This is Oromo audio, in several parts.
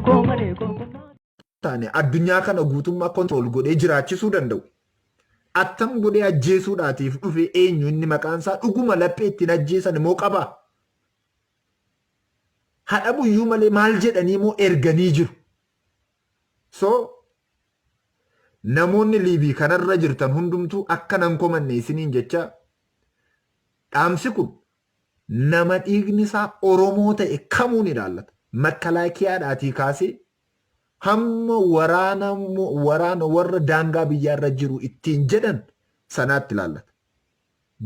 koo malee koo koo. Taane addunyaa kana guutummaa control godhee jiraachisuu danda'u. Attam godhee ajjeesuudhaatiif dhufe eenyu inni maqaan isaa dhuguma laphee ittiin ajjeesan immoo qaba. Hadhabuyyuu malee maal jedhanii immoo erganii jiru. So namoonni Liibii kanarra jirtan hundumtuu akka nan komanne isiniin jecha dhaamsi kun nama dhiigni isaa Oromoo ta'e kamuu ni ilaallata. Makkalakiyaadhaatii kaasee hamma waraana waraana warra daangaa biyyaarra jiru ittiin jedhan sanaatti ilaallata.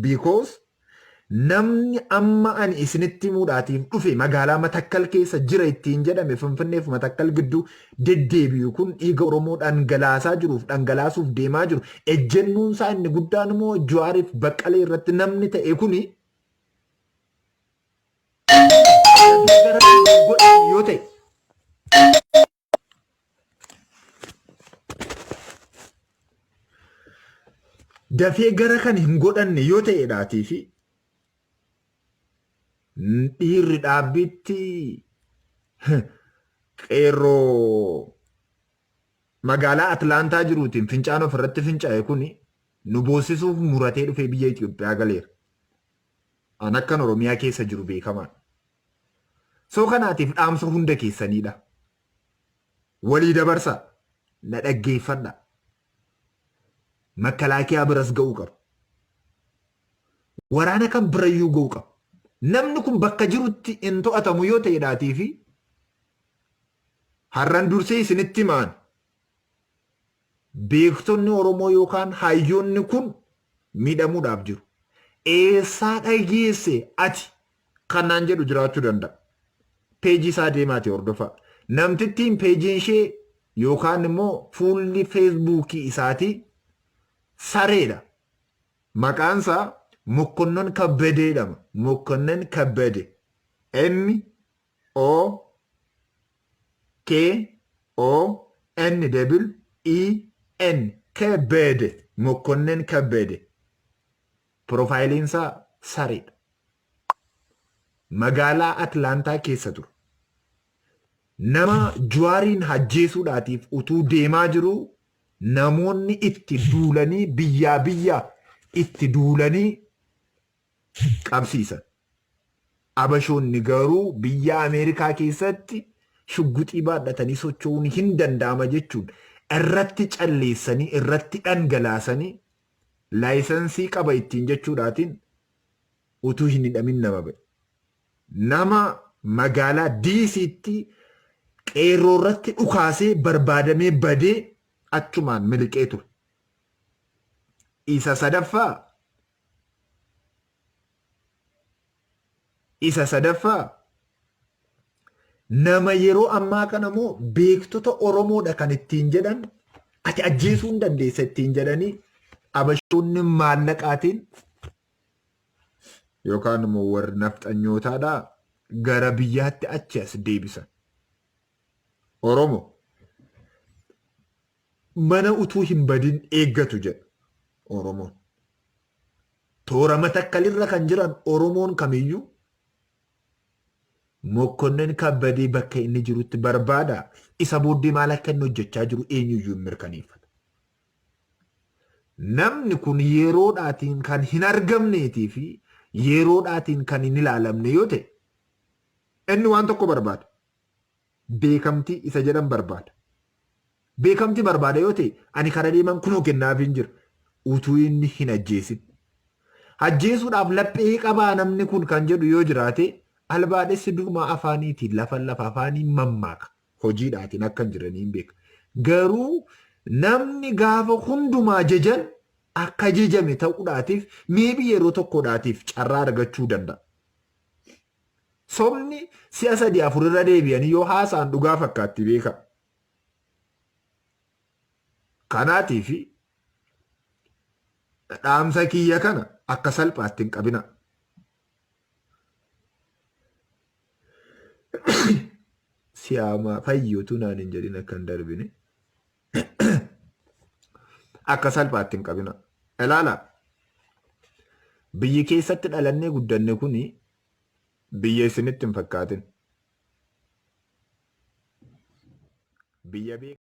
Because namni amma ani isinitti himuudhaatiif dhufe magaalaa Matakkal keessa jira ittiin jedhame Finfinneef Matakkal gidduu deddeebi'u kun dhiiga Oromoo dhangalaasaa jiruuf dhangalaasuuf deemaa jiru. Ejjennoon isaa inni guddaan immoo Jawaariif Baqqalee irratti namni ta'e kuni gara godhan yoo ta'e dafee gara kan hin godhanne yoo ta'edhaatii fi dhiirri dhaabbiitti qeerroo magaalaa Atlaantaa jiruutiin fincaan ofirratti fincaa'e kuni nu boossisuuf muratee dhufee biyya Itoophiyaa galeera. An akkan Oromiyaa keessa jiru beekamaadha. So kanaatiif dhaamsa hunda keessaniidha. Walii dabarsaa. Na dhaggeeffadhaa. Makalaakiyaa biras ga'uu qaba. Waraana kan birayyuu ga'uu qaba. Namni kun bakka jirutti hin to'atamu yoo ta'edhaatii fi har'an dursee isinitti himaan beektonni Oromoo yookaan hayyoonni kun miidhamuudhaaf jiru. Eessaa dhageesse ati kan naan jedhu jiraachuu danda'a. Peejii isaa deemaati hordofaa. Namtittiin peejiin ishee yookaan immoo fuulli feesbuukii isaatii sareedha. Maqaan isaa Mokkonnon Kabbadee jedhama. Mokkonnon Kabbade. M O K O N W E N Kebbede. Mokkonnon Kabbade. Piroofaayiliin isaa sareedha. Magaalaa Atlaantaa keessa ture. Nama Juwaariin ajjeesuudhaatiif utuu deemaa jiruu namoonni itti duulanii biyyaa biyya itti duulanii qabsiisan. Abashoonni garuu biyya Ameerikaa keessatti shugguxii baadhatanii socho'uun hin danda'ama jechuun irratti calleessanii irratti dhangalaasanii laayisansii qaba ittiin jechuudhaatiin utuu hin hidhamin nama ba'e. Nama magaalaa DC'tti qeerroo irratti dhukaasee barbaadamee badee achumaan miliqee ture. Isa sadaffaa Isa sadaffaa nama yeroo ammaa kana immoo beektota Oromoodha kan ittiin jedhan ati ajjeesuu hin dandeessa ittiin jedhanii abashoonni maallaqaatiin yookaan immoo warri nafxanyootaadhaa gara biyyaatti achi as deebisan. Oromo mana utuu hin badin eeggatu jedha Oromoon. Toora Matakkalirra kan jiran Oromoon kamiyyuu Mokkonnin Kabbadee bakka inni jirutti barbaada. Isa booddee maal akka inni hojjechaa jiru eenyuyyuu hin mirkaneeffatu. Namni kun yeroodhaatiin kan hin argamneetii fi yeroodhaatiin kan hin ilaalamne yoo ta'e inni waan tokko barbaada. Beekamtii isa jedhan barbaada. Beekamtii barbaada yoo ta'e ani kara deeman kunoo kennaafiin jira. Utuu inni hin ajjeesin. Ajjeesuudhaaf laphee qabaa namni kun kan jedhu yoo jiraate albaadhessi durumaa afaaniitiin lafa lafa afaaniin mammaaka. Hojiidhaatiin akka hin jirre niin beeka. Garuu namni gaafa hundumaa jajan akka jajame ta'uudhaatiif meebii yeroo tokkodhaatiif carraa argachuu danda'a. Sobni si'a sadii afur irra deebi'anii yoo haasa'an dhugaa fakkaatti beekaa. Kanaatiif dhaamsa kiyya kana akka salphaatti hin qabina. Siyaamaa fayyootu naan hin jedhin akka hin darbine. Akka salphaatti hin qabina. Ilaala. Biyyi keessatti dhalannee guddanne kuni biyya isinitti hin fakkaatin. Biyya beekaa.